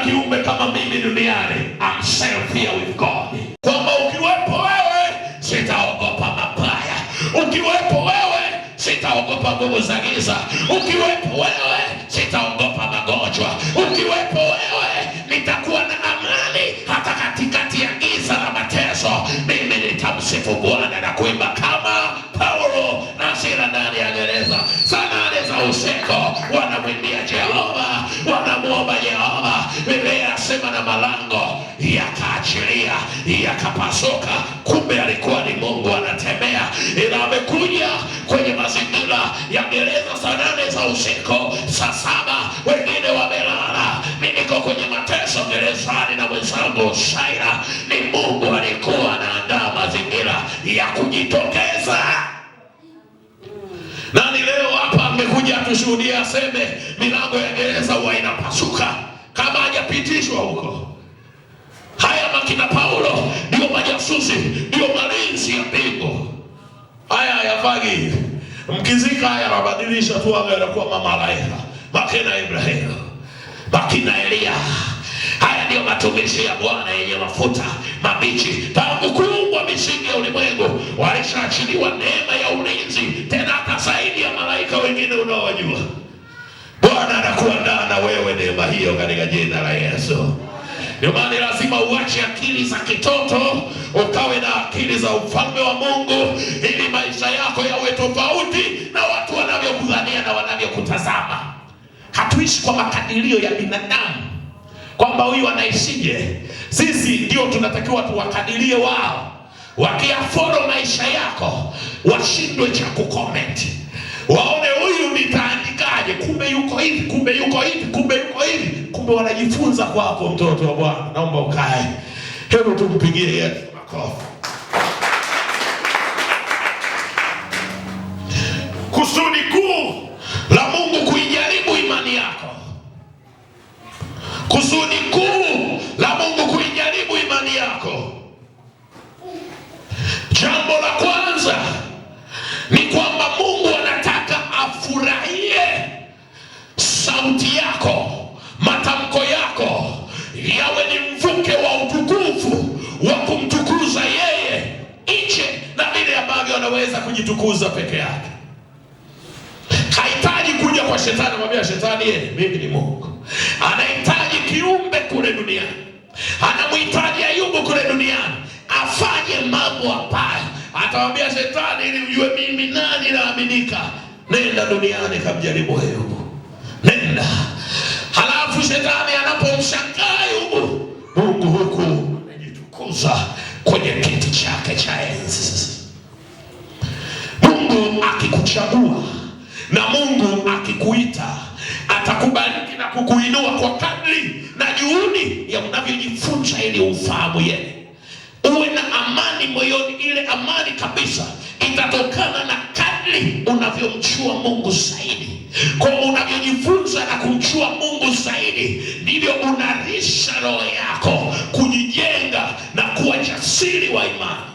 kiumbe kama mimi duniani. I'm safe here with God, kwamba ukiwepo wewe sitaogopa mabaya, ukiwepo wewe sitaogopa nguvu za giza, ukiwepo wewe sitaogopa magonjwa, ukiwepo wewe nitakuwa na amani hata katikati ya giza la mateso. Mimi nitamsifu Bwana na kuimba kama Paulo na Sila ndani ya gereza saa 8 za usiku, wanamwimbia Jehova, wanamuomba Jehova. Biblia inasema na malango yakaachilia, yakapasuka. Kumbe alikuwa ni Mungu anatembea, ila amekuja kwenye mazingira ya gereza saa 8 za usiku, saa 7 wengine wamelala, mimi niko kwenye mateso gerezani na mwenzangu Saila. Ni Mungu alikuwa anaandaa mazingira ya kujitokeza. Nani leo hapa angekuja atushuhudia aseme milango ya gereza huwa inapasuka kama hajapitishwa huko? Haya makina Paulo ndio majasusi, ndio malinzi ya mbingu. Haya hayafagi, mkizika haya yanabadilisha tu, anga yanakuwa mamalaika, makina Ibrahimu, makina Eliya. Haya ndiyo matumishi ya Bwana yenye mafuta mabichi. Tangu kuumbwa misingi ya ulimwengu walishaachiliwa neema ya ulinzi, tena hata zaidi ya malaika wengine unaowajua. Bwana anakuandaa na wewe neema hiyo katika jina la Yesu. Ndio maana lazima uache akili za kitoto ukawe na akili za ufalme wa Mungu, ili maisha yako yawe tofauti na watu wanavyokudhania na wanavyokutazama. Hatuishi kwa makadirio ya binadamu kwamba huyu anaishije. Sisi ndio tunatakiwa tuwakadirie wao, wakiaforo maisha yako washindwe cha kucomment, waone huyu nitaandikaje, kumbe yuko hivi, kumbe yuko hivi, kumbe yuko hivi, kumbe wanajifunza kwako. Mtoto wa Bwana, naomba ukae. Hebu tumpigie Yesu makofi. Kusudi kuu la Mungu kuijaribu imani yako, kusudi kuu la Mungu kuijaribu imani yako, jambo la kwanza ni kwamba Mungu anataka afurahie sauti yako, matamko yako yawe ni mvuke wa utukufu wa kumtukuza yeye nje na vile ambavyo anaweza kujitukuza peke yake. Hahitaji kuja kwa shetani mwambia shetani, yeye mimi ni Mungu. Anahitaji kiumbe kule duniani, anamhitaji Ayubu kule duniani afanye mambo ambayo atawambia shetani, ili ujue mimi nani naaminika, nenda duniani kamjaribu Ayubu, nenda. Halafu shetani anapomshangaa Ayubu, Mungu huku anajitukuza kwenye kiti chake cha enzi. Mungu akikuchagua na Mungu akikuita atakubariki na kukuinua kwa kadri na juhudi ya unavyojifunza ili ufahamu yeye, uwe na amani moyoni. Ile amani kabisa itatokana na kadri unavyomchua Mungu zaidi. Kwa unavyojifunza na kumchua Mungu zaidi, ndivyo unarisha roho yako kujijenga na kuwa jasiri wa imani.